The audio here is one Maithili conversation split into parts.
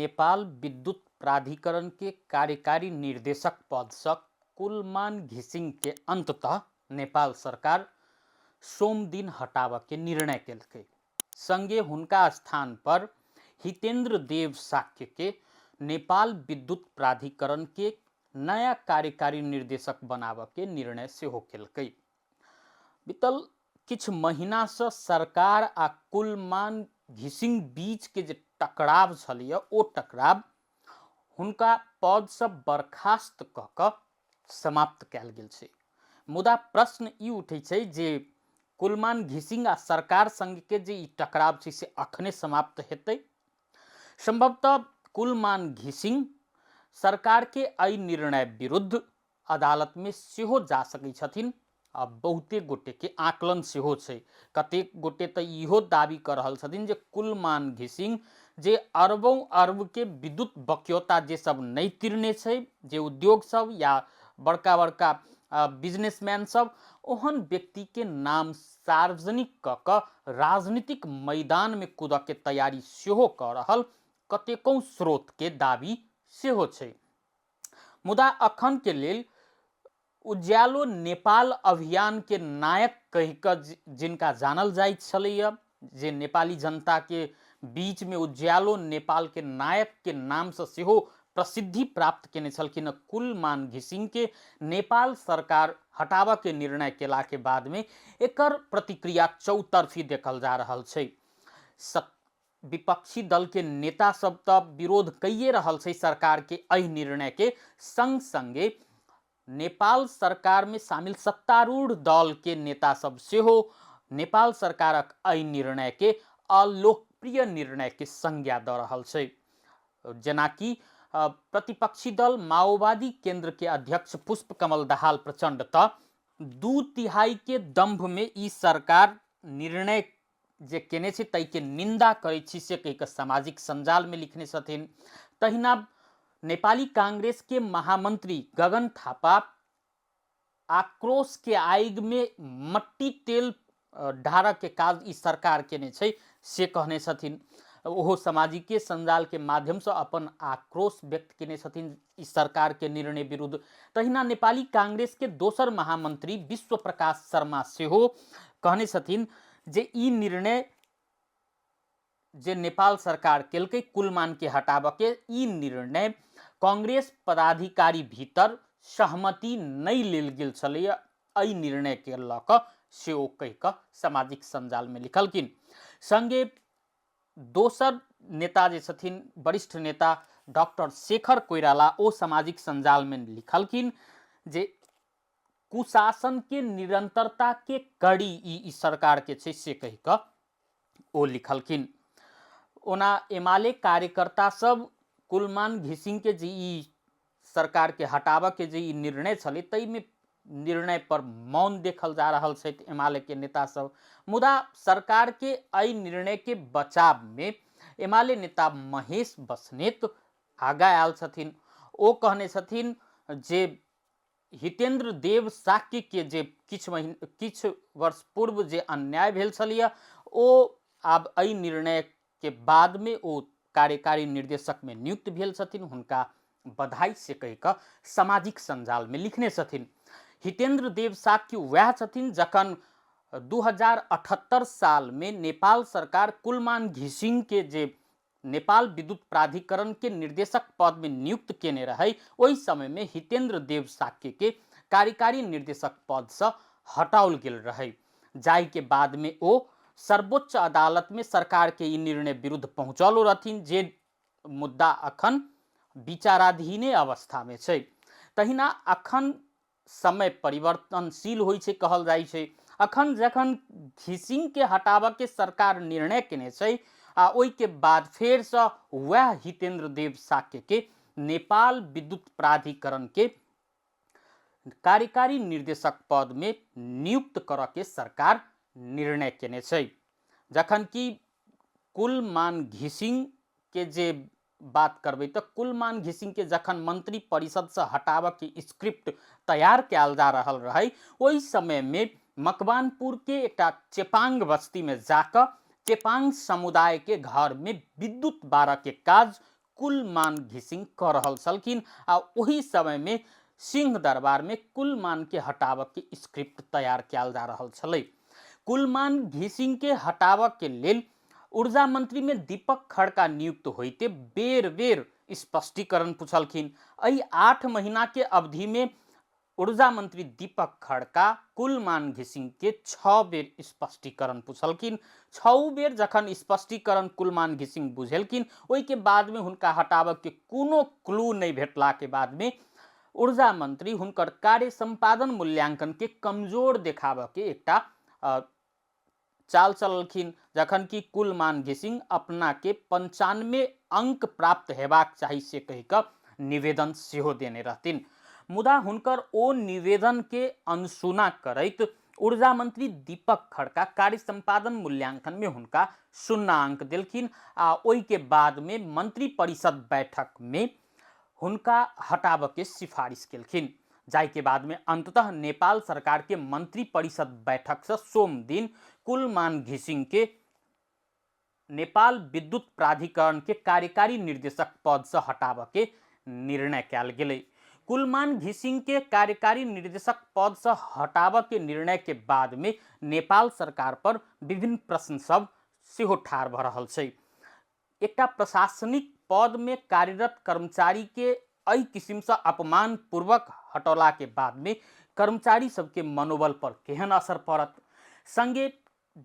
नेपाल विद्युत प्राधिकरण के कार्यकारी निर्देशक पदसँ कुलमान घिसिङके अन्ततः नेपाल सरकार सोमदिन हटाबऽके निर्णय केलकै। संगे हुनका स्थान पर हितेन्द्र देव शाक्यके नेपाल विद्युत प्राधिकरणके नया कार्यकारी निर्देशक बनाबऽके निर्णय सेहो केलकै। बीतल किछु महीनासँ सरकार आ कुलमान घिसिङ बीचके जे टकराव छलैए ओ टकराव हुनका पदसँ बर्खास्त कऽ कऽ समाप्त कयल गेल छै। मुदा प्रश्न ई उठै छै जे कुलमान घिसिङ आ सरकार सङ्गके जे ई टकराव छै से अखने समाप्त हेतै? सम्भवतः कुलमान घिसिङ सरकारके एहि निर्णय विरुद्ध अदालतमे सेहो जा सकै छथिन आ बहुते गोटेके आकलन सेहो छै। कतेक गोटे तऽ इहो दाबी कऽ रहल छथिन जे कुलमान घिसिङ जे अरबों अरबके विद्युत बक्यौता जे सब नहि तिरने छै, जे उद्योग सब या बड़का बड़का बिजनेसमैन सब, ओहन व्यक्तिके नाम सार्वजनिक कऽ कऽ राजनीतिक मैदानमे कूदऽके तैयारी सेहो कऽ रहल कतेको स्रोतके दाबी सेहो छै। मुदा अखन के लेल उज्यालो नेपाल अभियान के नायक कहि कऽ जिनका जानल जाइत छलैया, जे नेपाली जनता के बीच में उज्यालो नेपाल के नायक के नाम से सेहो प्रसिद्धि प्राप्त केने छलखिन, कुलमान घिसिंग के नेपाल सरकार हटाबऽ के निर्णय केला के बाद में एकर प्रतिक्रिया चौतरफी देखल जा रहल छै। विपक्षी दलके नेता सब तऽ विरोध कैए रहल छै सरकारके एहि निर्णयके संग संगे नेपाल सरकारमे शामिल सत्तारूढ़ दलके नेता सब सेहो नेपाल सरकारक एहि निर्णयके अलोकप्रिय निर्णयके संज्ञा दऽ रहल छै। जेनाकि प्रतिपक्षी दल माओवादी केन्द्रके अध्यक्ष पुष्पकमल दाहाल प्रचण्ड तऽ 2/3के दम्भमे ई सरकार निर्णय जे केने छै ताहिके निन्दा करै छी से कहि कऽ सामाजिक सञ्जालमे लिखने छथिन। तहिना नेपाली कांग्रेसके महामन्त्री गगन थापा आक्रोशके आगिमे मट्टी तेल ढारऽके काज ई सरकार केने छै से कहने छथिन। ओहो सामाजिके सञ्जालके माध्यमसँ अपन आक्रोश व्यक्त केने छथिन ई सरकारके निर्णय विरुद्ध। तहिना नेपाली कांग्रेसके दोसर महामन्त्री विश्व प्रकाश शर्मा सेहो कहने छथिन जे ई निर्णय जे नेपाल सरकार केलकै कुलमानके हटाबऽके, ई निर्णय कांग्रेस पदाधिकारी भीतर सहमति नहि लेल गेल छलैए एहि निर्णयके लऽ कऽ से ओ कहि कऽ सामाजिक सञ्जालमे लिखलखिन। सङ्गे दोसर नेता जे छथिन वरिष्ठ नेता डॉक्टर शेखर कोइराला, ओ सामाजिक सञ्जालमे लिखलखिन जे कुशासन के निरंतरता के कड़ी ई सरकार के छै से कहि कऽ ओ लिखलखिन। ओना एमाले कार्यकर्ता सब कुलमान घिसिंग के जे ई सरकार के हटाबऽ के जे ई निर्णय छलै ताहिमे निर्णय पर मौन देखल जा रहल छथि एमाले के नेता सब। मुदा सरकार के एहि निर्णय के बचाव में एमाले नेता महेश बस्नेत आगा आयल छथिन। ओ कहने छथिन जे हितेन्द्र देव शाक्य के जे किछु वर्ष पूर्व जे अन्याय भेल छलैया ओ आब एहि निर्णय के बाद में ओ कार्यकारी निर्देशक में नियुक्त भेल छथिन, हुनका बधाई से कहि कऽ सामाजिक सञ्जाल में लिखने छथिन। हितेन्द्र देव शाक्य वएह छथिन जखन 2078 साल में नेपाल सरकार कुलमान घिसिंग के जे नेपाल विद्युत प्राधिकरण के निर्देशक पद में नियुक्त केने रहै, ओहि समय में हितेन्द्र देव शाक्य के कार्यकारी निर्देशक पद से हटाओल गेल रहै, जाहि के बाद में ओ सर्वोच्च अदालत में सरकार के ई निर्णय विरुद्ध पहुंचलो रहथिन, जे मुद्दा अखन विचाराधीने अवस्था में छै। तहिना अखन समय परिवर्तनशील होइ छै कहल जाइ छै। अखन जखन घिसिंगके हटाबऽके सरकार निर्णय केने छै आ ओहिके बाद फेरसँ वएह हितेन्द्र देव शाक्यके नेपाल विद्युत प्राधिकरणके कार्यकारी निर्देशक पदमे नियुक्त करऽके सरकार निर्णय केने छै। जखन कि कुलमान घिसिंगके जे बात करबै तऽ कुलमान घिसिंगके जखन मंत्री परिषदसँ हटाबऽके स्क्रिप्ट तैयार कयल जा रहल रहै ओहि समयमे मकवानपुरके एकटा चेपांग बस्तीमे जाकऽ चेपांग समुदायके घरमे विद्युत बारऽके काज कुलमान घिसिंग कऽ रहल छलखिन आ ओहि समयमे सिंह दरबारमे कुलमानके हटाबऽके स्क्रिप्ट तैयार कयल जा रहल छलै। कुलमान घिसिंगके हटाबऽके लेल ऊर्जा मंत्री में दीपक खड़का नियुक्त होइते बेर बेर स्पष्टीकरण पुछलखिन। एहि 8 महीना के अवधि में ऊर्जा मंत्री दीपक खड़का कुलमान घिसिंग के 6 बेर स्पष्टीकरण पुछलखिन। 6 बेर जखन स्पष्टीकरण कुलमान घिसिंग बुझेलखिन, ओहिके बाद में हुनका हटाबऽ के कोनो क्लू नहीं भेटला के बाद में ऊर्जा मंत्री हुनकर कार्य संपादन मूल्यांकन के कमजोर देखाबऽ के एकटा चाल चललखिन, जखन कि कुलमान घिसिंग अपना के 95 अंक प्राप्त हेबाक चाही से कहि कऽ निवेदन सेहो देने रहथिन। मुदा हुनकर ओ निवेदन के अनसुना करैत ऊर्जा मंत्री दीपक खड़का कार्य संपादन मूल्यांकन में हुनका 0 अंक देलखिन आ ओहि के बाद में मंत्री परिषद बैठक में हुनका हटाबऽ के सिफारिश केलखिन, जाहिके बादमे अंततः नेपाल सरकार के मंत्री परिषद बैठक से सोम दिन कुलमान घिसिंग के नेपाल विद्युत प्राधिकरण के कार्यकारी निर्देशक पद से हटाबऽ के निर्णय कयल गेलै। कुलमान घिसिंग के कार्यकारी निर्देशक पद से हटाबऽ के निर्णय के बाद में नेपाल सरकार पर विभिन्न प्रश्न सब सेहो ठाढ़ भऽ रहल छै। एकटा प्रशासनिक पद में कार्यरत कर्मचारी के एहि किसिमसँ अपमानपूर्वक हटौलाके बादमे कर्मचारी सबके मनोबल पर केहन असर पड़त। संगे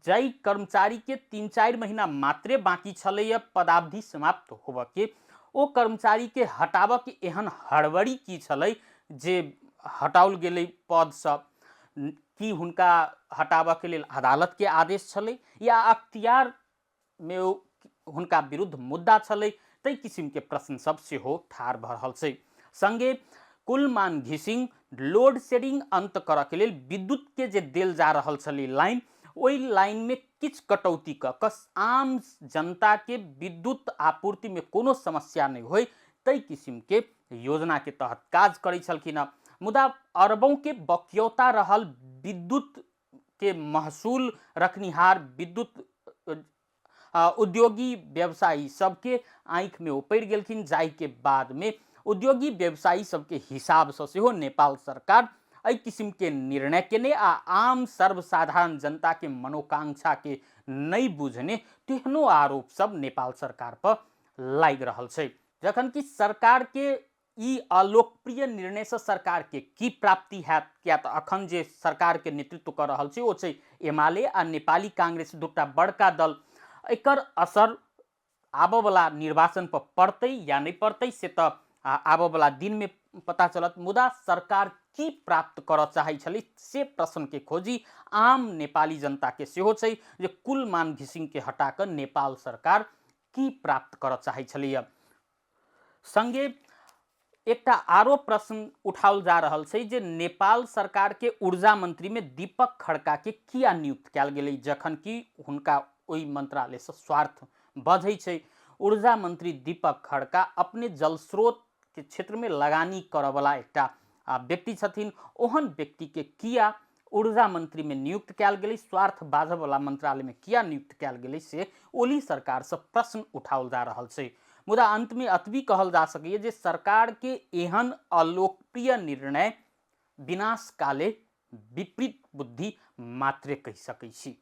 जाहि कर्मचारीके 3-4 महीना मात्रे बाँकी छलैए पदावधि समाप्त होबऽके, ओ कर्मचारीके हटाबऽके एहन हड़बड़ी की छलै जे हटाओल गेलै पदसँ? की हुनका हटाबऽके लेल अदालतके आदेश छलै या अख्तियार मे ओ हुनका विरुद्ध मुद्दा छलै? ताहि किसिमके प्रश्न सब सेहो ठाढ़ भऽ रहल छै। संगे कुलमान घिसिंग लोड शेडिंग अंत करऽके लेल विद्युतके जे देल जा रहल छलै लाइन, ओहि लाइनमे किछु कटौती कऽ कऽ आम जनताके विद्युत आपूर्तिमे कोनो समस्या नहि होइ ताहि किसिमके योजनाके तहत काज करै छलखिन हँ। मुदा अरबोंके बक्यौता रहल विद्युत के महसूल रखनिहार विद्युत उद्योगी व्यवसायी सबके आँखिमे ओ पड़ि गेलखिन, जाहिके बादमे उद्योगी व्यवसायी सबके हिसाबसँ सेहो नेपाल सरकार एहि किसिमके निर्णय केने आ आम सर्वसाधारण जनताके मनोकांक्षाके नहि बुझने तेहनो आरोप सब नेपाल सरकार पर लागि रहल छै। जखन कि सरकारके ई अलोकप्रिय निर्णयसँ सरकारके की प्राप्ति हैत? किया तऽ अखन जे सरकारके नेतृत्व कऽ रहल छै ओ छै एमाले आ नेपाली कांग्रेस, दूटा बड़का दल। एकर असर आबऽवला निर्वाचन पर पड़तै या नहि पड़तै से तऽ आबऽवला दिनमे पता चलत। मुदा सरकार की प्राप्त करऽ चाहै छलै से प्रश्नके खोजी आम नेपाली जनताके सेहो छै जे कुलमान घिसिङके हटा कऽ नेपाल सरकार की प्राप्त करऽ चाहै छलैए। संगे एकटा आरो प्रश्न उठाओल जा रहल छै जे नेपाल सरकारके ऊर्जा मंत्रीमे दीपक खड़काके किया नियुक्त कयल गेलै, जखन कि हुनका ओहि मंत्रालयसँ स्वार्थ बझै छै। ऊर्जा मंत्री दीपक खड़का अपने जलस्रोतके क्षेत्रमे लगानी करऽवला एकटा व्यक्ति छथिन। ओहन व्यक्तिके किया ऊर्जा मंत्रीमे नियुक्त कयल गेलै, स्वार्थ बाजऽवला मंत्रालयमे किया नियुक्त कयल गेलै से ओली सरकारसँ प्रश्न उठाओल जा रहल छै। मुदा अंतमे एतबी कहल जा सकैए जे सरकारके एहन अलोकप्रिय निर्णय विनाशकाले विपरीत बुद्धि मात्रे कहि सकै छी।